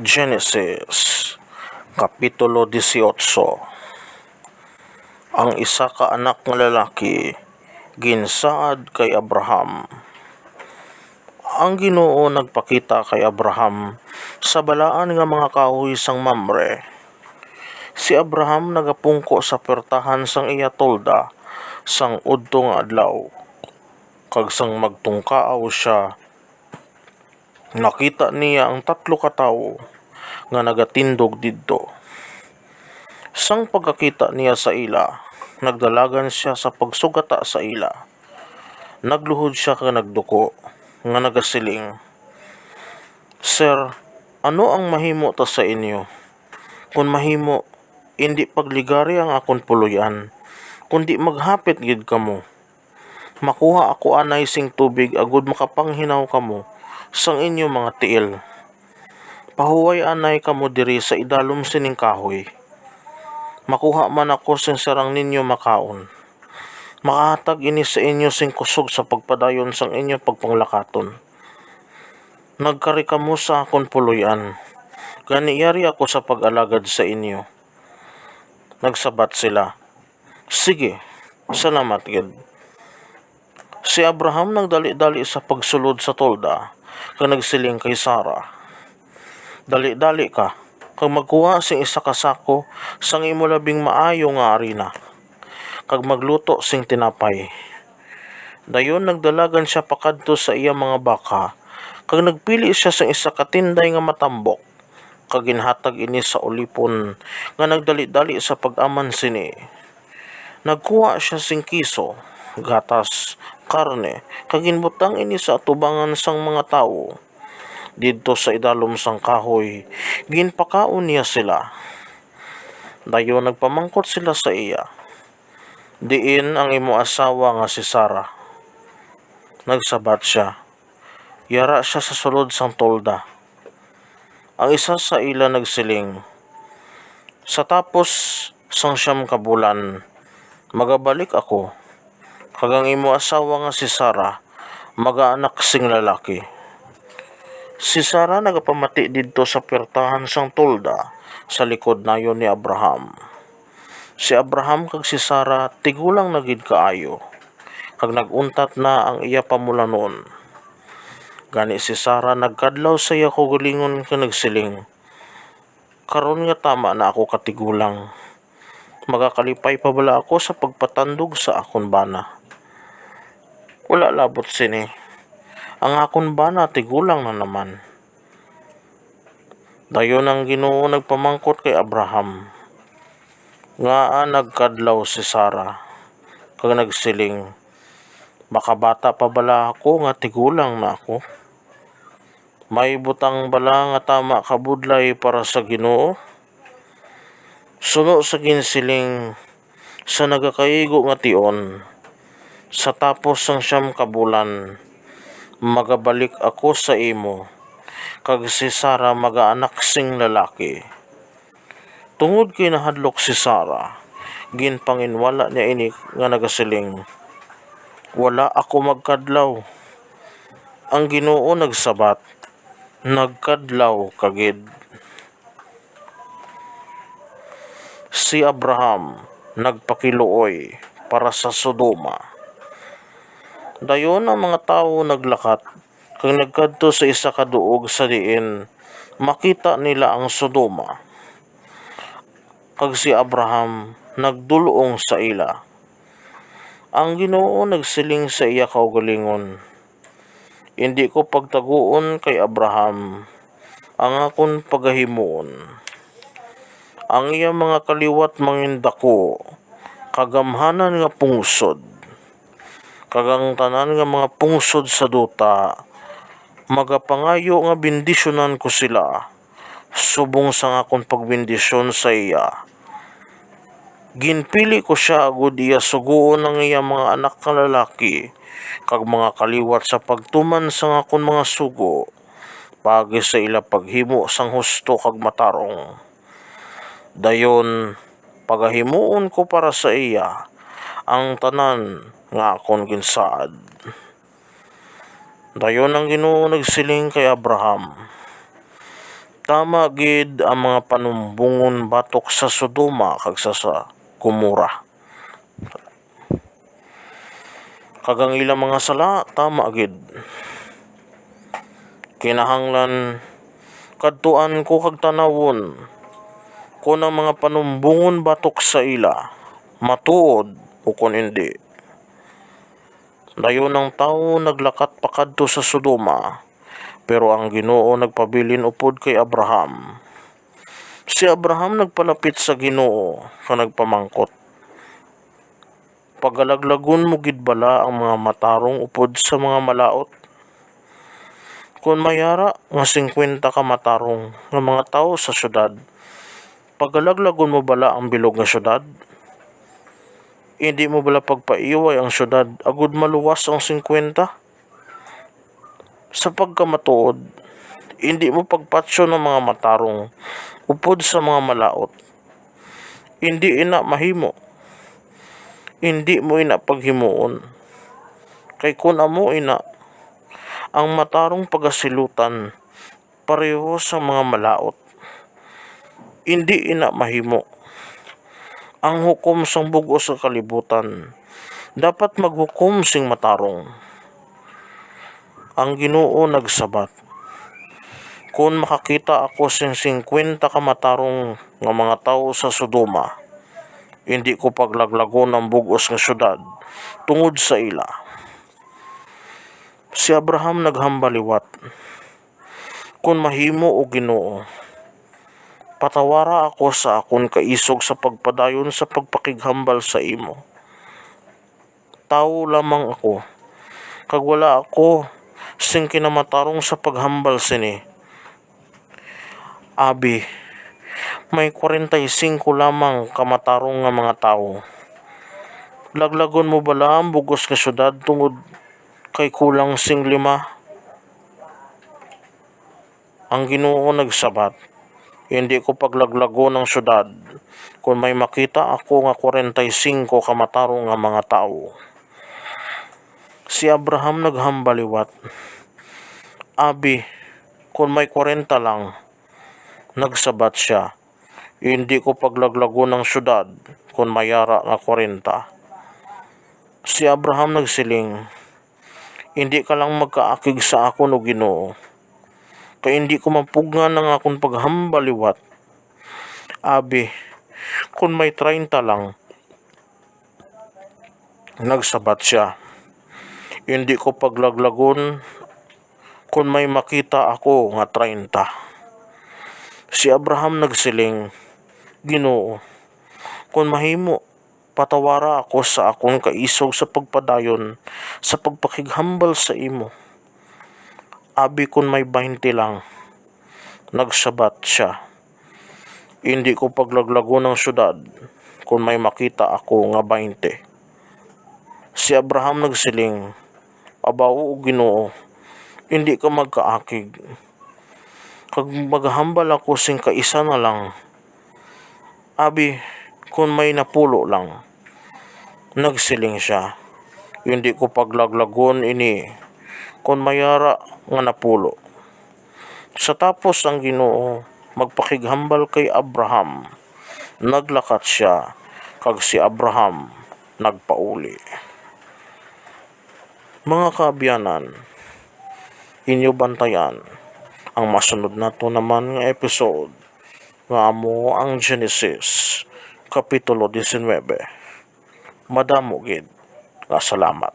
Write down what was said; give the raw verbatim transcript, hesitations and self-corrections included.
Genesis, Kapitulo dieciocho. Ang isa ka anak nga lalaki ginsaad kay Abraham. Ang Ginoo nagpakita kay Abraham sa balaan nga mga kahoy sang Mamre. Si Abraham nagapungko sa puwertahan sang iya tolda sang udto nga adlaw, kag sang magtungkaaw sia, nakita niya ang tatlo ka tawo nga nagatindog didto. Sang pagkakita niya sa ila, nagdalagan sia sa pagsugata sa ila. Nagluhod sia kag nagduko, nga nagasiling, "Sir, ano ang mahimo ta sa inyo? Kon mahimo, indi pagligari ang akon puloy-an, kundi maghapit gid kamo. Makuha ako anay sing tubig agod makapanghinaw kamo sang inyo mga tiil. Pahuway anay kamo diri sa idalom sining kahoy. Makuha man ako sing sarang ninyo makaon. Makahatag ini sa inyo sing kusog sa pagpadayon sang inyo pagpanglakaton. Nagkari kamo sa akon puloy-an, gani yari ako sa pag-alagad sa inyo." Nagsabat sila, "Sige, salamat gid." Si Abraham nagdali-dali sa pagsulod sa tolda, kag nagsiling kay Sara, "Dali-dali ka, kag magkuha sing isa ka sako sang imo labing maayo nga arina, kag magluto sing tinapay." Dayon nagdalagan sia pakadto sa iya mga baka, kag nagpili sia sang isa ka tinday nga matambok, kag ginhatag ini sa ulipon nga nagdali-dali sa pag-aman sini. Nagkuha sia sing kiso, gatas, karne, kag ginbutang ini sa atubangan sang mga tawo. Didto sa idalom sang kahoy, ginpakaon niya sila. Dayon nagpamangkot sila sa iya, "Diin ang imo asawa nga si Sara?" Nagsabat sia, "Yara sia sa sulod sang tolda." Ang isa sa ila nagsiling, "Sa tapos sang siyam ka bulan, magabalik ako, kag ang imo asawa nga si Sara magaanak sing lalaki." Si Sara nagapamati didto sa puwertahan sang tolda, sa likod nayon ni Abraham. Si Abraham kag si Sara tigulang na gid kaayo, kag nag-untat na ang iya pamulanon. Gani si Sara nagkadlaw sa iya kaugalingon kag nagsiling, "Karon nga tama na ako katigulang, magakalipay pa bala ako sa pagpatandog sa akon bana? Wala labot sini, ang akon bana tigulang na naman." Dayon ang Ginoo nagpamangkot kay Abraham, "Ngaa nagkadlaw si Sara, kag nagsiling, 'Makabata pa bala ako nga tigulang na ako'? May butang bala nga tama kabudlay para sa Ginoo?" Suno sa ginsiling sa nagakaigo nga tion, "Sa tapos sang siyam ka bulan, magabalik ako sa imo, kag si Sara magaanak sing lalaki." Tungod kay nahadlok si Sara, ginpanginwala niya ini nga nagasiling, "Wala ako magkadlaw." Ang Ginoo nagsabat, "Nagkadlaw ka gid." Si Abraham nagpakiluoy para sa Sodoma. Dayon ang mga tawo naglakat kag nagkadto sa isa ka duog sa diin makita nila ang Sodoma, kag si Abraham nagdul-ong sa ila. Ang Ginoo nagsiling sa iya kaugalingon, "Indi ko pagtaguon kay Abraham ang akon pagahimuon. Ang iya mga kaliwat mangindako kagamhanan nga pungsod, kag ang tanan nga mga pungsod sa duta magapangayo nga bendisyonan ko sila, subong sang akon pagbendisyon sa iya. Ginpili ko sia agud iya sugoon ang iya mga anak nga lalaki kag mga kaliwat sa pagtuman sang akon mga sugo, paagi sa ila paghimo sang husto kag matarong. Dayon pagahimuon ko para sa iya ang tanan nga akon ginsaad." Dayon ang Ginoo nagsiling kay Abraham, Tama gid ang mga panumbongon batok sa Sodoma kag sa, sa Gomora, kag ang ilang mga sala tama gid. Kinahanglan kadtuan ko kag tanawon kon ang mga panumbongon batok sa ila matuod ukon indi. Dayon ang tawo naglakat pakadto sa Sodoma, pero ang Ginoo nagpabilin upod kay Abraham. Si Abraham nagpalapit sa Ginoo kag nagpamangkot, "Pagalaglagon mo gid bala ang mga matarong upod sa mga malaut? Kon may ara nga singkwenta ka matarong nga mga tawo sa siyudad, pagalaglagon mo bala ang bilog nga siyudad? Indi mo bala pagpaiway ang siyudad agod maluwas ang singkwenta? Sa pagkamatuod, indi mo pagpatyon ang mga matarong upod sa mga malaut. Indi ina mahimo. Indi mo ina paghimuon. Kay kon amo ina, ang matarong pagasilutan pareho sa mga malaut. Indi ina mahimo. Ang hukom sang bug-os nga kalibutan dapat maghukom sing matarong." Ang Ginoo nagsabat, "Kon makakita ako sing singkwenta ka matarong nga mga tawo sa Sodoma, indi ko paglaglagon ang bug-os nga siyudad tungod sa ila." Si Abraham naghambal liwat, "Kon mahimo, O Ginoo, patawara ako sa akon kaisog sa pagpadayon sa pagpakighambal sa imo. Tawo lamang ako, kag wala ako sing kinamatarong sa paghambal sini. Abi, may kwarenta y singko lamang ka matarong nga mga tawo. Laglagon mo bala ang bug-os nga siyudad tungod kay kulang sing lima?" Ang Ginoo nagsabat, "Indi ko paglaglagon ang siyudad kon may makita ako nga kwarenta y singko ka matarong nga mga tawo." Si Abraham naghambal liwat, "Abi, kon may kwarenta lang." Nagsabat sia, "Indi ko paglaglagon ang siyudad kon may ara nga kwarenta." Si Abraham nagsiling, "Indi ka lang magkaakig sa akon, O Ginoo, kay indi ko mapugngan ang akon paghambal liwat. Abi, kon may treinta lang." Nagsabat sia, "Indi ko paglaglagon kon may makita ako nga treinta." Si Abraham nagsiling, "Ginoo, kon mahimo, patawara ako sa akon kaisog sa pagpadayon sa pagpakighambal sa imo. Abi kon may baynte lang." Nagsabat sia, "Indi ko paglaglagon ang siyudad kon may makita ako nga baynte." Si Abraham nagsiling, "Abaw, O Ginoo, indi ka magkaakig, kag maghambal ako sing kaisa na lang. Abi, kon may napulo lang." Nagsiling sia, "Indi ko paglaglagon ini kon may ara nga napulo." Sa tapos ang Ginoo magpakighambal kay Abraham, naglakat sia, kag si Abraham nagpauli. Mga kaabyanan, inyo bantayan ang masunod nato naman nga episode, nga amo ang Genesis, Kapitulo diecinuebe. Madamo gid nga salamat.